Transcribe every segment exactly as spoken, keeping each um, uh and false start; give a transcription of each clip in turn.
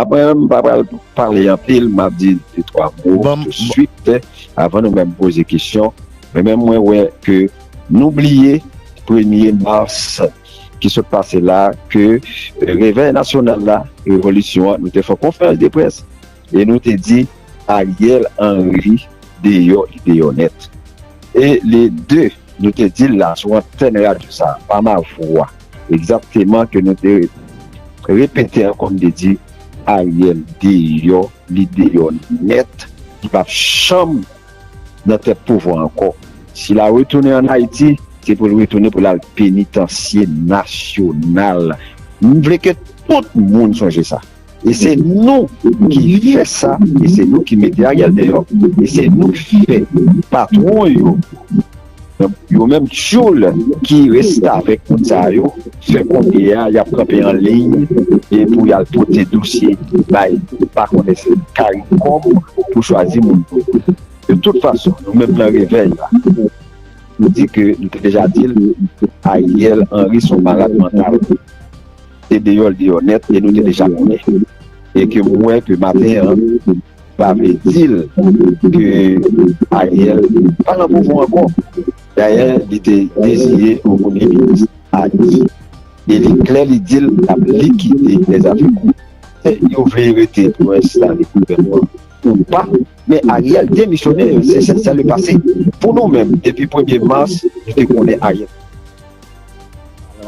Apre, m pa pral pale anpil, m ap di de twa mo touswit, avan nou menm poze kesyon. Men menm mwen wè ke nou bliye premye mas ki sot pase la, ke, eh, Revèy Nasyonal la, Revolisyon an, nou te fè yon konferans de près e nou te di Ariel Henry deyò, li deyò nèt. E le de, nou te di l la sou antèn radyo sa, pa ma vwa, egzakteman, ke nou te repete ankò, nou te di Ariel deyò, li deyò nèt, li p ap janm nan tèt pouvwa ankò. Si l a retounen ann Ayiti, se pou l retounen pou l al penitansye nasyonal. M vle ke tout moun sonje sa. E se nou ki fè sa, e se nou ki mete Ariel deyò, e se nou ki fè patwon yo, yo menm tchoul ki restavèk moun sa yo, fè kounye a, y ap kanpe an liy e pou y al pote dosye bay, pa konnen se CARICOM pou chwazi moun pou yo. De tout fason, nou menm nan Revèy la, nou di ke, nou te deja di l, Ariel Henry se yon malad mantal. Te deyò l deyò nèt, e nou te deja konnen. E ke m wè ke maten an, pa vle di l ke Ariel pa nan pouvwa ankò. Dayè, li te deziye yon premye minis a di, e li klè, li di l l ap likide lèzafè kou. E yo vle rete pou enstale gouvènman ou pa, men Ariel demisyone, se, se, se le pase. Pou nou menm, depi premye mas, nou te konnen Ariel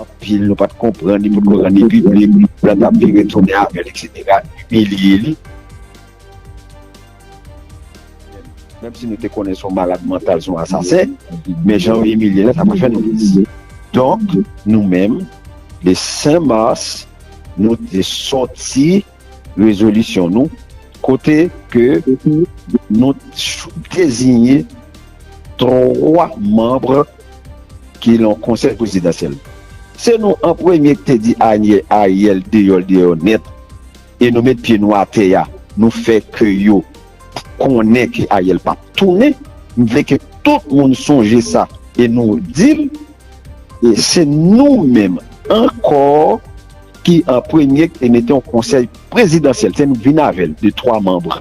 anpil, nou pa t konprann, li potko rann li piblik, plan t ap vire tounen avè l, etsetera, imilye li. Menm si nou te konnen se yon malad mantal, se yon asasen, men jan yo imilye l la, sa pa fè nou plis. Donk, nou menm, le senk mas, nou te sòti rezolisyon nou, kote ke nou ch-, deziye twa manm ki nan konsèy prezidansyèl. Se nou an premye ki te di Ariel, Ariel deyò, l deyò nèt, e nou met pye nou atè a, nou fè ke yo konnen ke Ariel p ap tounen. M vle ke tout moun sonje sa, e nou di l, e se nou menm ankò ki an premye ki te mete yon konsèy prezidansyèl, se nou k vin avè l, de twa manm.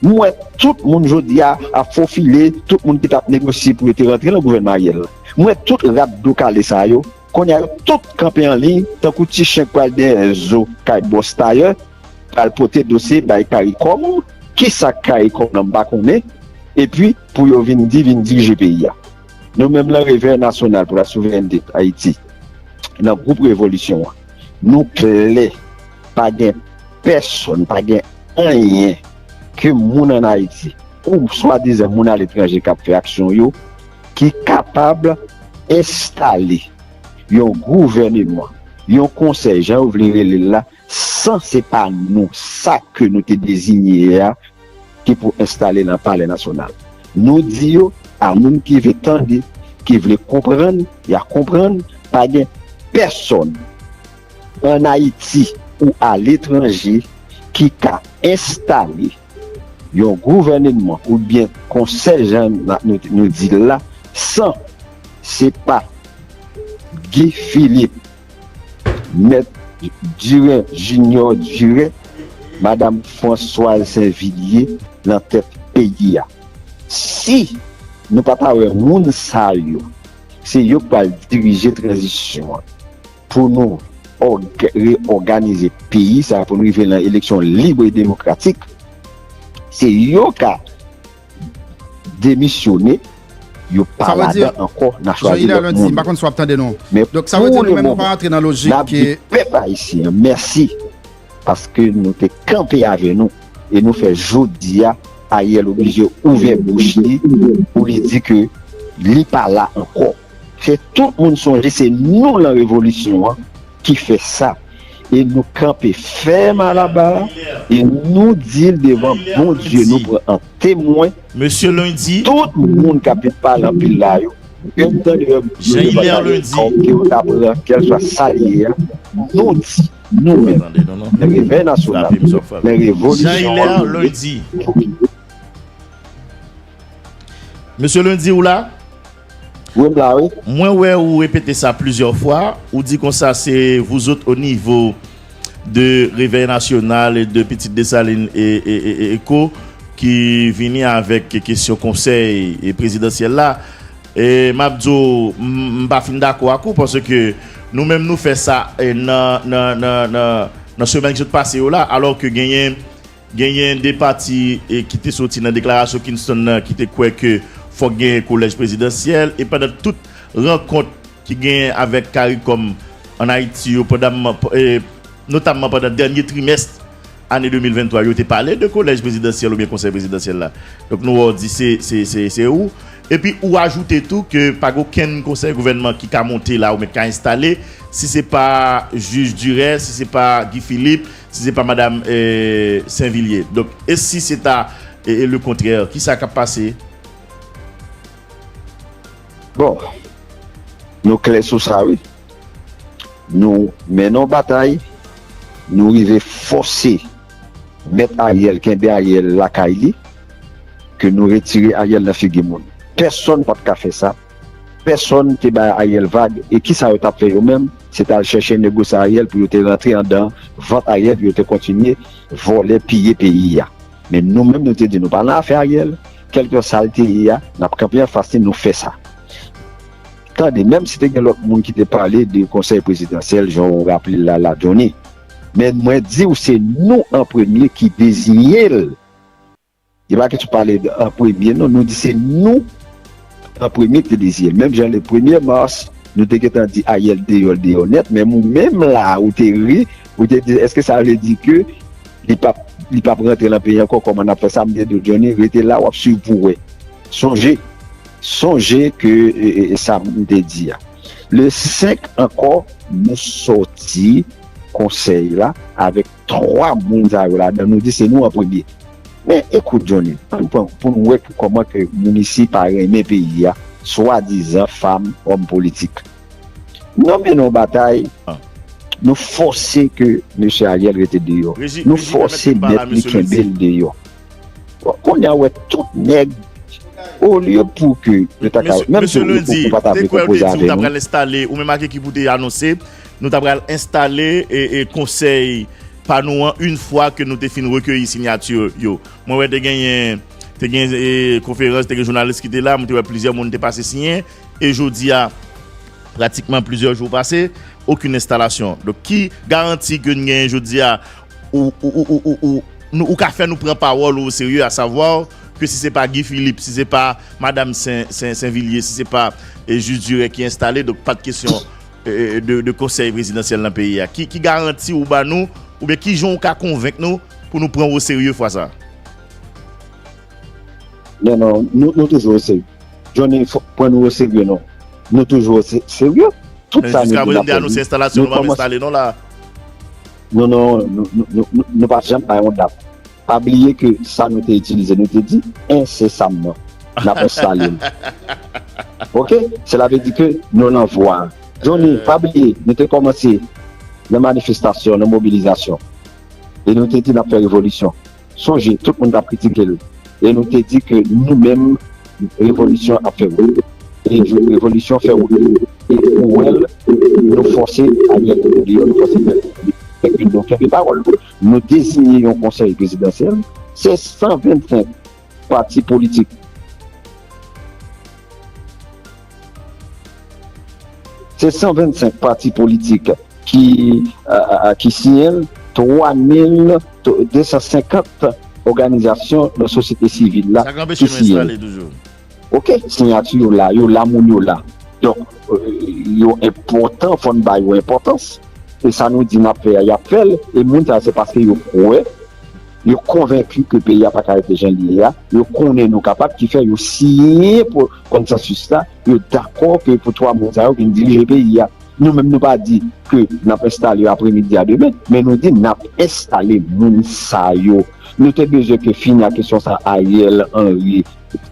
M wè tout moun jodi a ap fofile, tout moun ki t ap negosye pou yo te rantre nan gouvènman Ariel la. M wè tout rat do kale sa yo, kounye a yo tout kanpe an liy, tankou ti chen k pral dèyè zo kay bòs tayè, pral pote dosye bay CARICOM, kisa k CARICOM nan m pa konnen, epi pou yo vin di, vin dirije peyi a. Nou menm nan Revèy Nasyonal pou la Souverènte Ayiti, nan gwoup Revolisyon an, nou klè, pa gen pèsonn, pa gen anyen ke moun ann Ayiti ou swadizan moun aletranje k ap fè aksyon yo ki kapab enstale yon gouvèneman, yon konsèy, jan yo vle rele l la, san se pa nou, sa ke nou te deziye a, ki pou enstale nan Palè Nasyonal. Nou di yo, a moun ki vle tande, ki vle konprann, y a konprann, pa gen pèsonn ann Ayiti ou aletranje ki ka enstale yon gouvèneman oubyen konsèy, jan n a, nou, nou di l la, san se pa Guy Philippe, Mèt Duren, Junior Duren, Madam Françoise Saint-Villiers nan tèt peyi a. Si nou pa ta wè moun sa yo, se yo k pral dirije tranzisyon an pou nou òg-, reyòganize peyi sa, pou nou rive nan eleksyon lib e demokratik, se yo ka demisyone, yo pa ladan ankò, n a chwazi lòt moun. Men pou lemoman, n ap di pèp ayisyen an mèsi, paske nou te kanpe avè nou, e nou fè jodi a, Ariel oblije ouvè bouch li pou li di ke li pa la ankò. Fè tout moun sonje se nou nan revolisyon an ki fè sa. E nou kanpe fèm alaba, e nou di l devan Bondye, nou pran an temwen. Tout moun k ap vin pale anpil la yo, ke m tande yo, yo devan CARICOM, ke yo ta pran kèlswa sa l ye a, nou di, nou menm, nan Revèy Nasyonal, nan revolisyon an, nou di. Mesye Lundi, ou la? Wi, m la, wi. Mwen wè ou repete sa plizyè fwa, ou di konsa se vous autres au niveau de Réveil National e de Pitit Desalin e, e, e, e, e ko ki vini avèk kesyon konsèy e prezidansyèl la. E m ap di w, m, m pa fin dakò ak ou, paske nou menm nou fè sa e nan, nan, nan, nan, nan semèn ki sot pase yo la, alò ke genyen, genyen de pati e ki te soti nan deklarasyon Kingston nan, ki te kwè ke fòk genyen kolèj prezidansyèl, e pandan tout rankont ki genyen avèk CARICOM ann Ayiti yo, pandan, e, notamman pandan dènye trimès ane de mil venntwa, yo te pale de kolèj prezidansyèl oubyen konsèy prezidansyèl la. Donk, nou wè w di se, se, se, se ou. Epi, ou ajoute tou ke pa gen okenn konsèy gouvènman ki ka monte la oubyen ki ka enstale, si se pa jij Durè, si se pa Guy Philippe, si se pa madanm, e, Sainvillier. Donk, e si se ta, e, e, le kontrè, kisa k ap pase? Bon, nou klè sou sa, wi. Nou mennen yon batay, nou rive fòse mèt Ariel, kenbe Ariel lakay li, ke nou retire Ariel nan figi moun. Pèsonn pa t ka fè sa. Pèsonn te bay Ariel vag. E kisa yo t ap fè yo menm? Se t al chèche negosye Ariel pou yo te rantre andan vant Ariel, pou yo te kontinye vòlè, piye peyi a. Men nou menm, nou te di nou pa nan afè Ariel. Kèlkeswa l te ye a, n ap kanpe anfas li, nou fè sa. Tande, menm si te gen lòt moun ki te pale de konsèy prezidansyèl, jan w raple l la, la, Johnny. Men mwen di w, se nou an premye ki deziye l. Li pa kesyon pale de an premye, non. Nou di se nou an premye ki te deziye l. Menm jan le premye mas, nou te gentan di Ariel deyò, l deyò nèt, men ou menm la, ou te ri, ou te di, èske sa vle di ke li p ap, li p ap rantre nan peyi ankò, kòman n ap fè sa? M te di w, Johnny, rete la, w ap swiv pou w wè. Sonje, sonje ke, e, e, e sa m te di a. Le senk ankò, nou sòti konsèy la avèk twa moun sa yo ladan, nou di se nou an premye. Men ekout, Johnny, pou, pou, pou nou wè ke kòman ke moun isi pa renmen peyi a, swadizan fanm, òm politik. Nou mennen yon batay, nou fòse ke mesye Ariel rete deyò. Nou fòse mèt li kenbe l deyò. Bon, kounye a, w wè tout nèg, olye pou ke yo ta ka, menm si ou, ou, ou pa ta vle konpoze avè nou. Ou menm ak ekip ou te anonse, nou ta pral enstale e, e konsèy pa nou an, yon fwa ke nou te fin rekeyi siyati yo. Mwen wè te genyen, te gen, e, konferans, te gen jounalis ki te la, mwen te wè plizyè moun te pase siyen, e jodi a, pratikman plizyè jou pase, okenn enstalasyon. Donk, ki garanti ke n genyen jodi a, ou, ou, ou, ou, ou, ou, nou, ou ka fè nou pran pawòl ou o serye, asavwa ke si se pa Guy Philippe, si se pa madanm Sen, Sen, Sainvillier, si se pa, e, jij Durè ki enstale, donk pa t kesyon, e, e, de, de konsèy prezidansyèl nan peyi a. Ki, ki garanti ou ba nou, oubyen ki jan ou ka konvenk nou pou nou pran w o serye fwa sa a? Non, non, nou, nou toujou o serye. Johnny, fò pran nou o serye, non. Nou toujou o se-, serye. Tout sa nou di n ap fè, nou kòmanse. Enstalasyon, nou pa enstale, non, la. Non, non, nou, nou, nou, nou, nou pa janm bay yon dat. Pa bliye ke sa nou te itilize, nou te di, ensesamman, n ap enstale l. Oke? Sela vle di ke nou nan vwa. Johnny, pa bliye, nou te kòmanse nan manifestasyon, nan mobilizasyon. E nou te di n ap fè revolisyon. Sonje, tout moun t ap kritike l. E nou te di ke nou menm, revolisyon ap fè wout. E jou revolisyon fè wout. E ou wè l, nou fòse Ariel Henry, nou fòse fè. Epi nou kenbe pawòl nou. Nou deziye yon konsèy prezidansyèl. Se san vennsenk pati politik. Se san vennsenk pati politik ki, a, a, a, ki siyen l, twa mil de san senkant òganizasyon nan sosyete sivil la ki siyen l. Oke, siyati yo la, yo la, moun yo la. Donk, e, yo enpòtan, fò n ba yo enpòtans. E sa nou di n ap fè a, y ap fè l. E moun sa yo, se paske yo kwè, yo konvenki ke peyi a pa ka rete jan li ye a. Yo konnen nou kapab, ki fè yo siyen pou konsansis la. Yo dakò ke pou twa moun sa yo vin dirije peyi a. Nou menm, nou pa di ke n ap enstale yo apremidi a demen, men nou di n ap enstale moun sa yo. Nou te bezwen ke fini ak kesyon sa, Ariel Henry,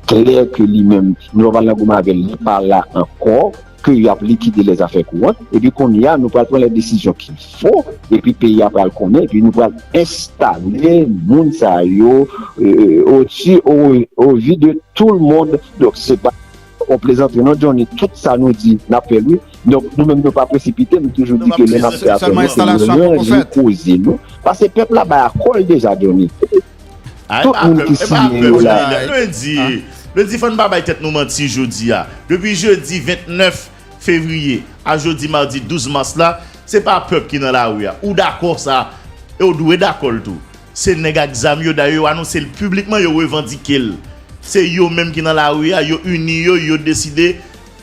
klè ke li menm, nou pa pral nan goumen avè l, li pa la ankò, ke y ap likide lèzafè kouran, epi kounye a, nou pral pran lè desizyon ki fo, epi peyi a pral konnen, epi nou pral enstale moun sa yo, e, e, au au, au vu de tout le monde. Donk, se pa on plezantri non, Johnny. Tout sa nou di, n ap fè l, wi. Donk, nou menm, nou pa presipite, nou toujou di ke lè n ap fè afè nou, se nou range koze nou. Paske pèp la bay akò l deja, Johnny. Tout moun ki siyen yo la. Lè di, lè di fò n pa bay tèt nou manti jodi a. Depi jedi vennèf fevriye a jodi madi douz mas la, se pa pèp ki nan lari a. Ou dakò sa, e w dwe dakò l tou. Se nèg ak zam yo, dayè yo anonse l piblikman, yo revandike l. Se yo menm ki nan lari a, yo ini yo, yo deside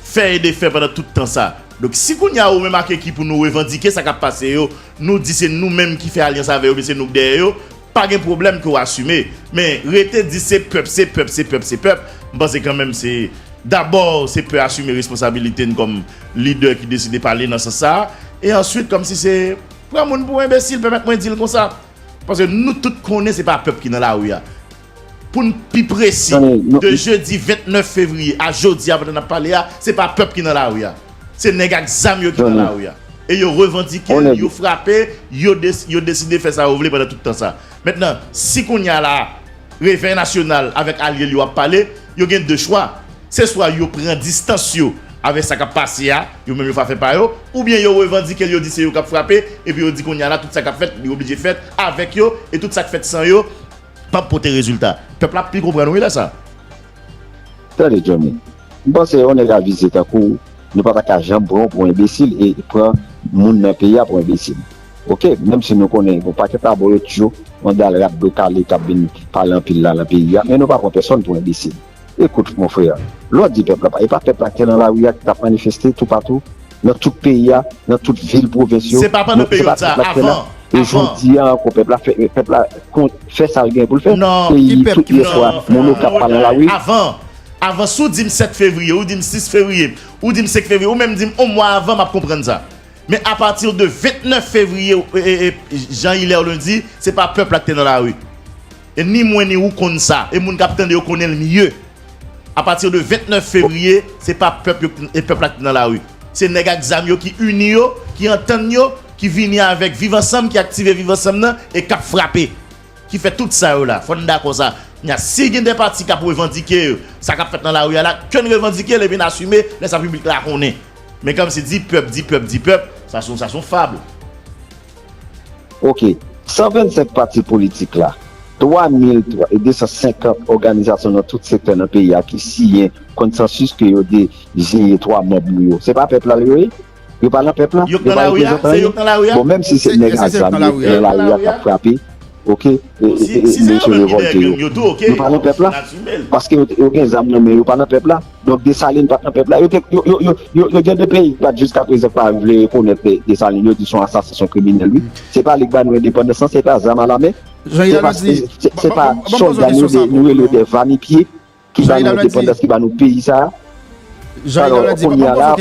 fè e defè pandan tout tan sa. Donk, si kounye a ou menm ak ekip ou nou revandike sa k ap pase yo, nou di se nou menm ki fè alyans avè yo, men se nou k dèyè yo, pa gen pwoblèm ke w asime. Men, rete di se pèp, se pèp, se pèp, se pèp, m panse kanmenm se, dabò, se pè asime responsabilite n kòm lidè ki deside pale nan sans sa a. E answit, kòmsi se pran moun pou enbesil, pèmèt mwen di l konsa. Paske nou tout konnen se pa pèp ki nan lari a. Pou n pi presi, de jedi vennèf fevriye a jodi a, pandan n ap pale a, se pa pèp ki nan lari a. Se nèg ak zam yo ki nan lari a. E yo revandike l, yo frape, yo, des, yo deside fè sa yo vle pandan tout tan sa. Mentnan, si kounye a la, Revèy Nasyonal avèk alye l yo ap pale, yo gen de chwa. Se swa yo pran distans yo avèk sa k ap pase a, yo menm yo fè afè pa yo, oubyen yo revandike l, yo di se yo k ap frape, epi yo di kounye a la, tout sa k ap fèt, li oblije fèt avèk yo, e tout sa k fèt san yo, p ap pote rezilta. Pèp la pi konprann wi lè sa. Tande, Johnny. M panse yon nèg avize tankou w, nou pa ta ka janm pran w pou enbesil e pran moun nan peyi a pou enbesil. Oke, menm si nou konnen yon pakèt abò yo tjou, yon dal rat do kale k ap vin pale anpil la nan peyi a, men nou pa pran pèsonn pou enbesil. Ekout, mon frè, lè w di pèp la, e pa pèp la ki te nan lari a ki t ap manifeste toupatou? Nan tout peyi a, nan tout vil, pwovens yo. Se pa pandan peryòd sa, avan. E jodi a ankò, pèp la fè, pèp la fè sa l gen pou l fè. Peyi tout yè swa, moun yo k ap pale nan lari. Avan, avan, si w di m sèt fevriye, ou di m sis fevriye, ou di m senk fevriye, ou menm di m yon mwa avan, m ap konprann sa. Men apati de vennèf fevriye, e, e, e, jan Hilaire Lundi, se pa pèp la ki te nan lari. E ni mwen ni ou konn sa. E moun k ap tande yo konnen l mye. Apati de vennèf fevriye, se pa pèp yo, e pèp la ki nan lari. Se nèg ak zam yo ki ini yo, ki antann yo, ki vini avèk Viv Ansanm, ki aktive Viv Ansanm nan, e k ap frape. Ki fè tout sa yo la. Fò n dakò sa. Nya, si gen de pati k ap revandike sa k ap fèt nan lari a la, ke n revandike l epi n asime, lè sa piblik la konnen. Men kòmsi di pèp, di pèp, di pèp, sa se, sa se yon fab. Oke, san vennsenk pati politik la, twa mil de san senkant òganizasyon nan tout sektè nan peyi a ki siyen konsansis ke yo deziye twa manm nou yo. Se pa pèp la yo ye? Yo pa nan pèp la? Yo pa reprezantan yo? Bon, menm si se nèg ak zam yo ki nan lari a k ap frape, oke, e, e, e, mesye revòlte yo, yo pa nan pèp la? Paske yo, yo gen zam nan men yo, pa nan pèp la? Donk, Desalin pa t nan pèp la. Yo te, yo, yo, yo, yo, yo gen de peyi ki pa t jiskaprezan pa vle rekonèt De-, Desalin. Yo di se yon asasen, se yon kriminèl, wi. Se pa li k ba nou endepandans lan, se pa zam alamen. Se pa, se, se pa sòlda nou, de, nou rele yo de vanipye ki ba nou endepandans, ki ba nou peyi sa a. Alò, kounye a la,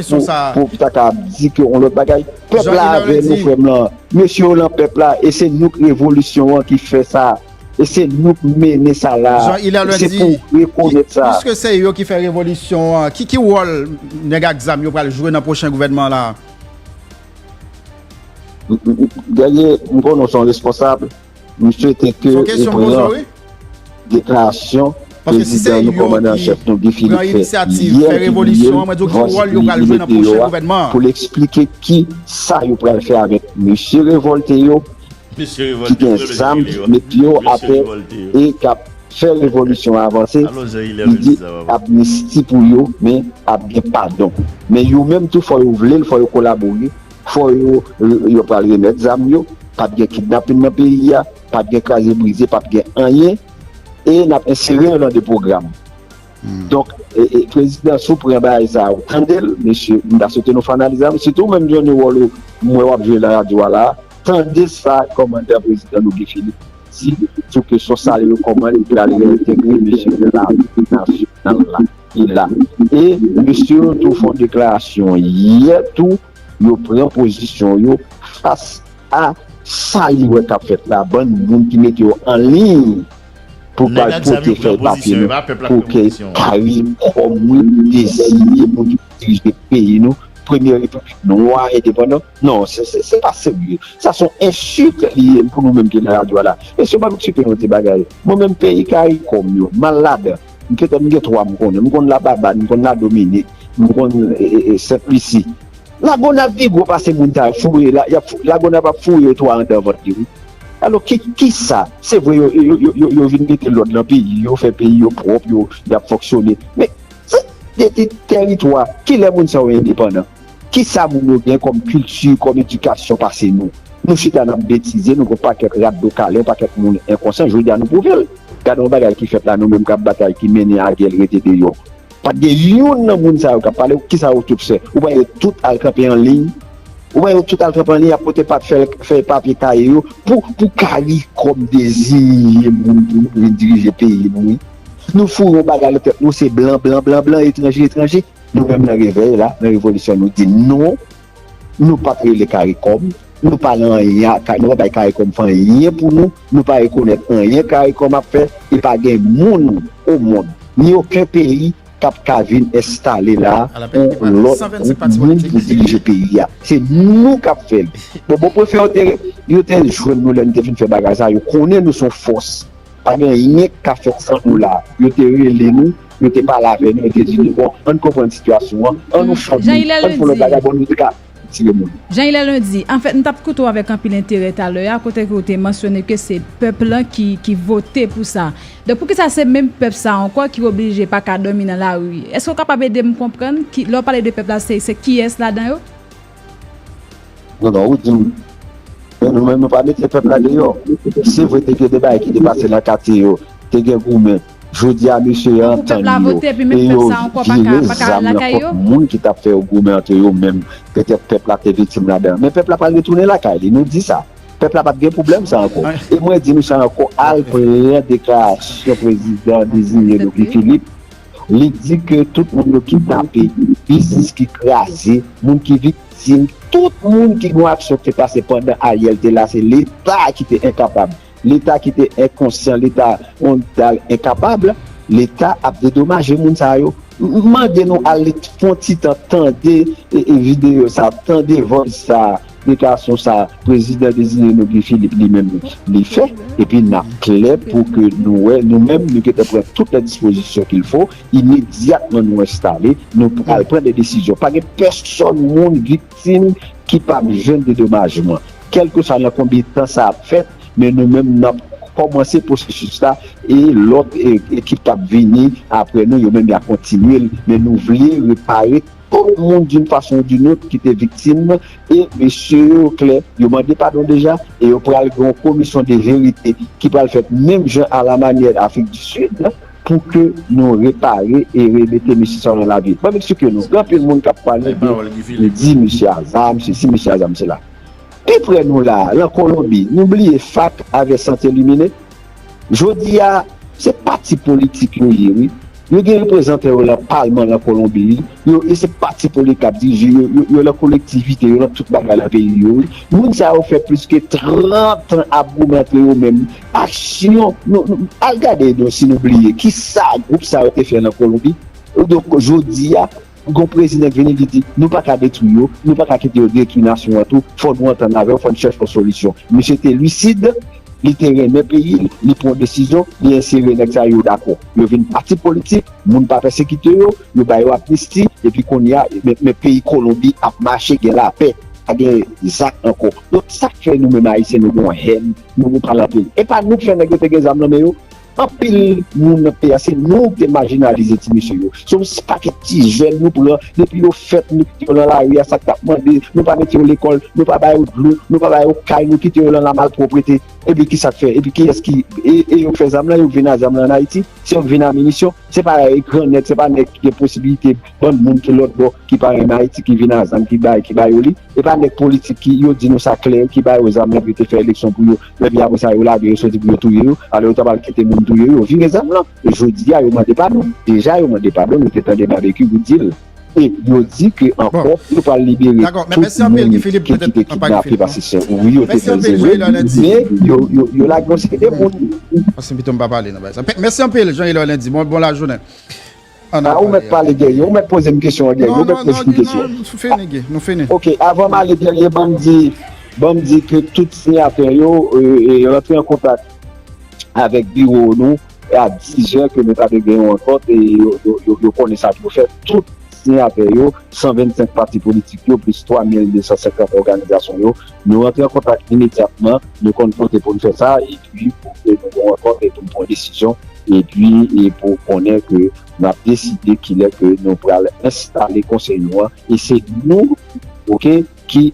pou, pou ta ka di ke yon lòt bagay, pèp la avè nou, frè m lan. Mesye yo lan pèp la, e se nou k revolisyon an ki fè sa. E se nou k mennen sa la. E se pou rekonèt sa. Piske se yo ki fè revolisyon an, ki, ki wòl nèg ak zam yo pral jwe nan pwochen gouvènman la? M, m, m, Guerrier, m konnen w se yon responsab. M swete ke ou pran deklarasyon prezidan nou, kòmandan an chèf nou, Guy Philippe, fè yè ki li ye, vandredi li mete deyò a, pou l eksplike ki sa yo pral fè avèk mesye revòlte yo, ki gen zam, ki met pye yo atè e k ap fè revolisyon an avanse. Li di amnisti pou yo, men ap gen padon. Men yo menm tou, fò yo vle l, fò yo kolabore, fò yo, yo pral remèt zam yo, p ap gen kidnapin nan peyi a, p ap gen kraze brize, p ap gen anyen, e n ap ensere yo nan de pwogram. Donk, e, e, prezidan, si w pran bagay sa a, ou tande l, mesye, m ta swete nou fè analiz la, sitou ou menm Johnny, wòl ou, m wè w ap jwe nan radyo a la, tande sa kòmandan prezidan nou Guy Philippe di sou kesyon sa yo, kòman li pral reentegre mesye nan lavi nasyonal la ki la. E mesye yo tou fè yon deklarasyon yè tou, yo pran pozisyon yo fas a sa li wè k ap fèt la, bann moun ki mete yo an liy pou pral pote fèy papye nou, pou ke CARICOM, wi, deziye moun ki dirije peyi nou, premye repiblik nwa endepandan. Non, se, se, se pa serye. Sa se yon ensilt li ye pou nou menm ki nan radyo a la. Mesye, ban m eksplike nou ti bagay. Mwen menm, peyi CARICOM yo, malad. M petèt m gen twa m konnen. M konn Lababad, m konn Ladominik, m konn e, e, e, Sent Lisi. Lagonav pi gwo pase moun sa yo. Fouye, la, y ap fou- Lagonav ap fouye yo twa anndan vant li, wi. Alò, ki, ki sa? Se vre, yo, yo, yo, yo, yo vin mete lòd nan peyi, yo fè peyi yo pwòp, yo, y ap fonksyone. Men, se, de, de, tèritwa, kilè moun sa yo endepandan? Ki sa moun yo gen kòm kilti, kòm edikasyon pase nou? Nou chita n ap betize, nou gon pakèt rat do kale, yon pakèt moun enkonsyan, jodi a nou pwouve l. Gade yon bagay ki fèt la, nou menm k ap batay, ki mennen a gè, l rete deyò. Pa t gen youn nan moun sa yo k ap pale, ki sa yo tout fè? Ou pa yo tout al kanpe an liy? Ou pa yo tout al kanpe an liy, ap pote pa t fè, fè papye kaye yo pou, pou karikom deziye moun pou vin dirije peyi nou, wi. Nou foure yon bagay nan tèt nou, se blan, blan, blan, blan, etranje, etranje. Nou menm nan revèy la, nan revolisyon, nou di non, nou pa t rele karikom, nou pa nan anyen, nou pa bay karikom fè anyen pou nou, nou pa rekonèt anyen karikom ap fè, e pa gen moun o mond, ni okenn peyi k ap ka vin enstale la pou lòt gwoup moun pou dirije peyi a. Se nou k ap fè l. Bon, bon, prefe yo te, yo te jwenn nou lè n te fin fè bagay sa, yo konnen nou se yon fòs. Pa gen anyen k ka fèt san nou la. Yo te rele nou, yo te pale avè nou, yo te di nou, bon, ann konprann sitiyasyon an, ann nou fè, ann fè lòt bagay, bon, nou te ka tire moun. Jean Hilaire Lundi, anfèt, m t ap koute w avèk anpil enterè talè a, kote ke w te mansyone ke se pèp lan ki, ki vote pou sa. Donk, poukisa se menm pèp sa ankò ki oblije pa ka dòmi nan lari? Èske w kapab ede m konprann, ki, lè w pale de pèp la, se, se kiyès ladan yo? Non, non, ou di m, men nou menm nou pa mete pèp la deyò. Se vre, te gen de bagay ki te pase nan katye yo, te gen goumen. Jodi a, mesye yo antann yo, e yo vire zam nan kont moun ki t ap fè yo goumen ant yo menm. Petèt pèp la te viktim ladan. Men pèp la pral retounen lakay li, nou di sa. Pèp la p ap gen pwoblèm sa ankò. E mwen di nou sa ankò, al pran deklarasyon prezidan deziye nou, Guy Philippe. Li di ke tout moun yo kidnape, biznis ki kraze, moun ki viktim, tout moun ki gen yon aksyon ki te pase pandan Ariel te la, se Leta ki te enkapab. Leta ki te enkonsyan, Leta yon dal enkapab, Leta ap dedomaje moun sa yo. M mande nou al fè yon ti tan tande e, e videyo sa, tande voice sa, deklarasyon sa prezidan deziye nou Guy Philippe li menm li fè, epi n ap klè pou ke nou wè, nou menm, nou gentan pran tout lè dispozisyon qu'il faut, imedyatman nou enstale, nou pral pran de desizyon. Pa gen pèsòn moun viktim ki p ap jwenn dedomajman. Kèlkeswa nan konbyen tan sa ap fèt, men nou menm n ap kòmanse pwosesis la, e lòt e, ekip k ap vini apre nou, yo menm y a kontinye l, men nou vle repare tout moun d'une façon ou d'une autre ki te viktim, e mesye yo klè, yo mande padon deja, e yo pral gen yon komisyon de verite ki pral fèt menm jan a la manyè Afrik di Sid, pou ke nou repare e remete mesye sa yo nan lavi. Ban m eksplike nou, gen anpil moun k ap pale de, de di mesye a zam, sesi, mesye a zam, sela. Pi prè nou la, lan Kolonbi, nou bliye FACT avè Santé Lumineux. Jodi a, se pati politik yo ye, wi. Yo gen reprezantan yo lan palman lan Kolonbi, wi. Yo, e se pati politik k ap dirije yo, yo, yo lan kolektivite, yo lan tout bagay lan peyi yo, wi. Moun sa yo fè plis ke trant an ap goumen antre yo menm. Aksyon, nou, nou, al gade non si nou bliye, kisa gwoup sa yo te fè lan Kolonbi. Donk, jodi a, gon prezidan k vini, li di, nou pa ka detwi yo, nou pa ka kite yo detwi nasyon an tou, fò nou antann avè yo, fò n chèche yon solisyon. Misye te lisid, li te renmen peyi l, li pran yon desizyon, li ensere nèg sa yo dakò. Yo vin pati politik, moun pa pèsekite yo, yo ba yo amnisti, epi kounye a, men, men peyi Kolonbi ap mache, gen lapè, pa gen zak ankò. Donk, sa k fè nou menm Ayisyen, nou gen yon hèn, nou, nou pa lan peyi. E pa nou k fè nèg yo te gen zam lan men yo. Anpil moun nan peyi a, se nou ki te majinalize ti mesye yo. Se yon pakèt ti jèn nou pran, depi yo fèt, nou kite yo nan lari a, sa k t ap mande, nou pa mete yo lekòl, nou pa ba yo dlo, nou pa ba yo kay, nou kite yo nan lamalpwòpte. Epi ki sa k fè? Epi kiyès ki, e, e yo k fè zam lan, yo k vin a zam lan ann Ayiti? Se yo k vin a minisyon? Se pa gran nèg, se pa nèg ki gen posibilite, bann moun ki lòt bò, ki pa renmen Ayiti, ki vin a zam, ki bay, ki ba yo li? E pa nèg politik ki, yo di nou sa klè, ki ba yo zam lè yo te fè eleksyon pou yo, epi apre sa, yo lage yo soti pou yo touye yo, alò yo ta pral kite moun touye yo, yo vire zam lan. E jodi a, yo mande padon. Deja, yo mande padon, nou te tande Babekyou di l. E yo di ke ankò, yo pral libere tout moun ki te kidnape, paske se wi, yo te fè l, se vre, men yo, yo, yo lage yon seri de moun. Paske pito m pa pale nan bagay sa. Mèsi anpil, Jean Hilaire Lundi. Bon, bon lajounen. Ah, ou mèt pale, Guerrier. Ou mèt poze m kesyon an, Guerrier. Ou mèt poze m kesyon. Non, non, non, nou fini, Guy. Nou fini. Ok, avan m ale, Guerrier, ban m di, ban m di ke tout siyatè yo, euh, e rantre an kontak avèk biwo nou, e a dizè ke nou ta dwe gen yon rankont, e yo, yo, yo, yo konnen sa pou yo fè. Tout senatè yo, san vennsenk pati politik yo, plis twa mil de san senkant òganizasyon yo, nou rantre an kontak imedyatman, nou konn kote pou n fè sa, epi pou ke nou gen yon rankont e pou n pran desizyon, epi e pou konnen ke n ap deside kilè ke nou pral enstale konsèy nou an, e se nou, oke, ki,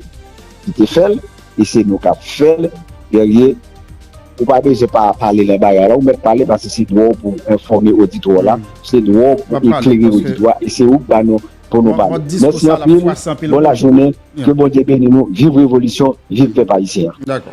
ki te fè l, e se nou k ap fè l, Guerrier, ou pa bezwen pa pale nan bagay la, ou mèt pale paske se dwa w pou enfòme oditwa w la, se dwa w pou eklere oditwa, e se ou k ba nou pou nou pale. Mèsi anpil, bon lajounen, ke Bondye beni nou, viv revolisyon, viv pèp ayisyen an.